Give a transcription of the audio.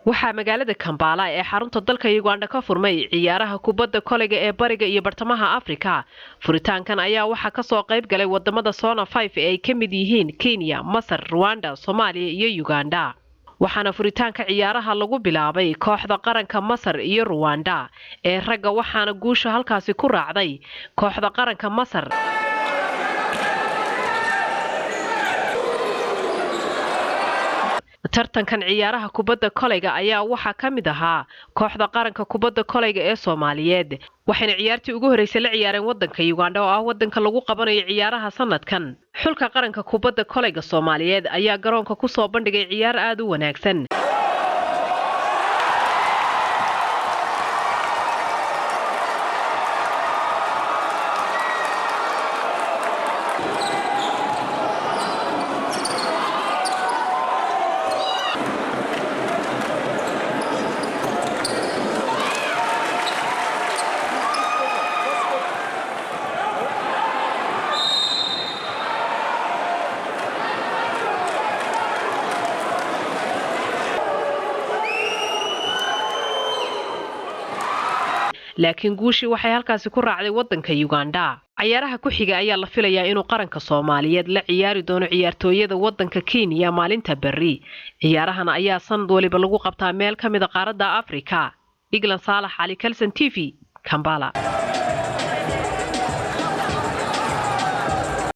Waxaa magaalada Kampala ee xarunta dalka Uganda ka furmay ciyaaraha kubadda koleyga ee bariga iyo bartamaha Afrika. Furitaankan ayaa waxaa kasoo qayb galay wadamada Zone 5 ee ay ka mid yihiin Kenya, Masar, Ruwanda, Soomaaliya iyo Uganda. Waxaana furitaanka ciyaaraha lagu bilaabay kooxda qaranka Masar iyo Ruwanda ee ragga, waxaana guusha halkaasi ku raacday kooxda qaranka Masar. Tartankan ciyaaraha kubadda koleyga ayaa waxaa ka mid ahaa kooxda qaranka kubadda koleyga ee Soomaaliyeed, waxayna ciyaartii ugu horreysay la ciyaareen wadanka Uganda oo ah wadanka lagu qabanayo ciyaaraha sanadkan. Xulka qaranka kubadda koleyga Soomaaliyeed ayaa garoonka kusoo bandhigay ciyaar aada u wanaagsan. Laakiin guushii waxay halkaasi ku raacday wadanka Uganda. Ciyaaraha ku xiga ayaa la filayaa inuu qaranka Soomaaliyeed la ciyaari doono ciyaartooyada wadanka Kenya maalinta berri. Ciyaarahan ayaa sanad waliba lagu qabtaa meel ka mid a qaaradda Afrika. Iglan Saalax Cali, Kalson TV, Kampala.